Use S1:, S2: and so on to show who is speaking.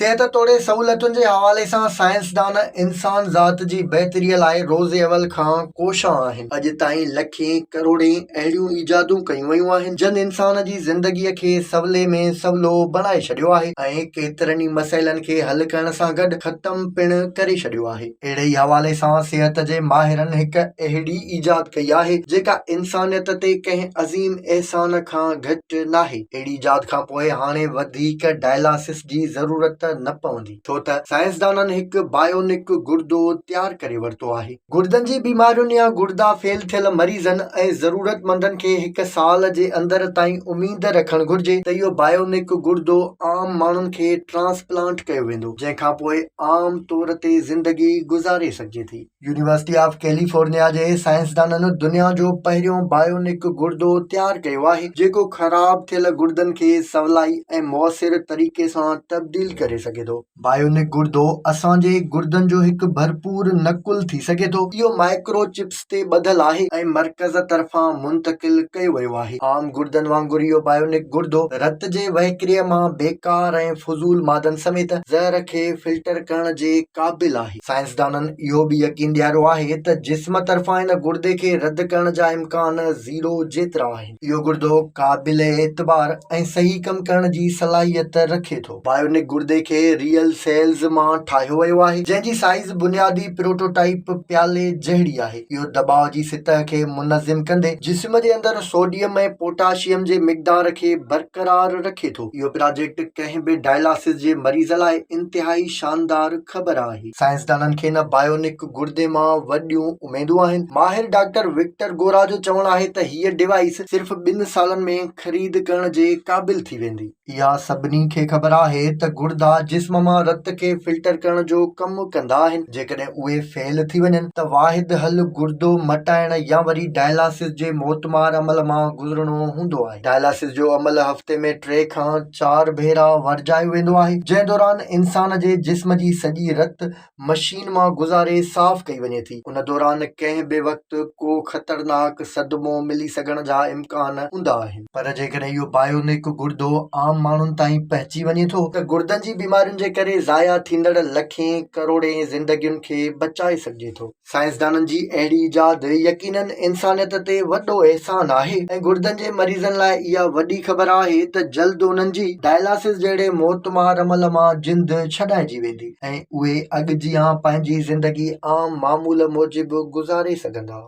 S1: صحت توڙي سهولتن جي حوالي سان سائنسدان انسان ذات جي بهتري لاء روز اول کان ڪوشان آهن. اڄ تائين لکين ڪروڙين اهڙيون ايجادون ڪيون ويون آهن، جن انسان جي زندگيء کي سولي ۾ سولو بڻائي ڇڏيو آهي ۽ ڪيترن ئي مسئلن کي حل ڪرڻ سان گڏ ختم پڻ ڪري ڇڏيو آهي. اهڙي ئي حوالي سان صحت جي ماهرن هڪ اهڙي ايجاد ڪئي آهي، جيڪا انسانيت تي ڪنهن عظيم احسان کان گهٽ ناهي. اهڙي ايجاد کان پوء هاڻي وڌيڪ ڊائلاسس جي ضرورت نه پوندي، ڇو ته سائنسدانن هڪ بايونڪ گردو تيار ڪري ورتو آهي. گردن جي بيمارين يا گردا فيل ٿيل مريضن ۽ ضرورتمندن کي هڪ سال جي اندر تائين اميد رکڻ گهرجي ته اهو بايونڪ گردو عام ماڻهن کي ٽرانسپلانٽ ڪيو ويندو، جنهن کانپوء عام طور تي زندگي گذاري سگهجي ٿي. يونيورسٽي آف ڪيليفورنيا جي سائنسدانن دنيا جو پهريون بايونڪ گردو تيار ڪيو آهي، جيڪو خراب ٿيل گردن کي سولائي ۽ موثر طريقي سان تبديل ڪري سگهي ٿو. بايونڪ گردو اسان جي گردن جو هڪ ڀرپور نقل ٿي سگهي ٿو. اهو مائڪرو چپس تي ٻڌل آهي ۽ مرڪز طرفان منتقل ڪيو ويو آهي. عام گردن وانگر اهو بايونڪ گردو رت جي وهڪري مان بيڪار ۽ فضول مادن سميت زهر کي فلٽر ڪرڻ جي قابل آهي. سائنسدانن اهو به يقين ڏياريو آهي ته جسم طرفان ان گردي کي رد ڪرڻ جا امڪان زيرو جيترا آهن. اهو گردو قابل اعتبار ۽ صحيح ڪم ڪرڻ جي صلاحيت رکي ٿو. بايونڪ گردي کي ريئل سيلز مان ٺاهيو ويو آهي، جنهن جي سائيز بنيادي پروٽوٽائپ پيالي جهڙي آهي. اهو دٻاء جي سطح کي منظم ڪندي جسم جي اندر سوڊيم ۽ پوٽاشيم جي مقدار کي برقرار رکي ٿو. اهو پراجيڪٽ ڪنهن به ڊائلاسز جي مريض لاء انتهائي شاندار خبر آهي. سائنسدانن کي ان بايونڪ گردي مان وڏيون اميدون آهن. ماهر ڊاڪٽر وڪٽر گورا جو چوڻ آهي ته هيء ڊوائيس صرف ٻن سالن ۾ خريد ڪرڻ جي قابل ٿي ويندي. اها سڀني کي خبر آهي ته گردا جسم مان رت کي فلٽر ڪرڻ جو ڪم ڪندا آهن. جيڪڏهن اهي فيل ٿي وڃن ته واحد حل گردو مٽائڻ يا وري ڊائلاسز جي موتمار عمل مان گذرڻو هوندو آهي. ڊائلاسز جو عمل هفتي ۾ ٽي کان چار ڀيرا ورجايو ويندو آهي، جنهن دوران انسان جي جسم جي سڄي رت مشين مان گذاري صاف ڪئي وڃي ٿي. ان دوران ڪنهن به وقت ڪو خطرناڪ صدمو ملي سگهڻ جا امڪان هوندا آهن. پر جيڪڏهن اهو بايونڪ گردو عام ماڻهن تائين پهچي وڃي ٿو ته گردن جي بيمارين جي ڪري ضايع ٿيندڙ لکين ڪروڙين زندگين کي بچائي سگهجي ٿو. سائنسدانن جي اهڙي ايجاد يقينن انسانيت تي وڏو احسان آهي ۽ گردن جي مريضن لاء اها وڏي خبر آهي ته جلد انهن جي ڊائلاسز جهڙي موتمار عمل مان جند ڇڏائجي ويندي ۽ اهي اڳ جيان پنهنجي زندگي عام معمول موجب گذاري سگهندا.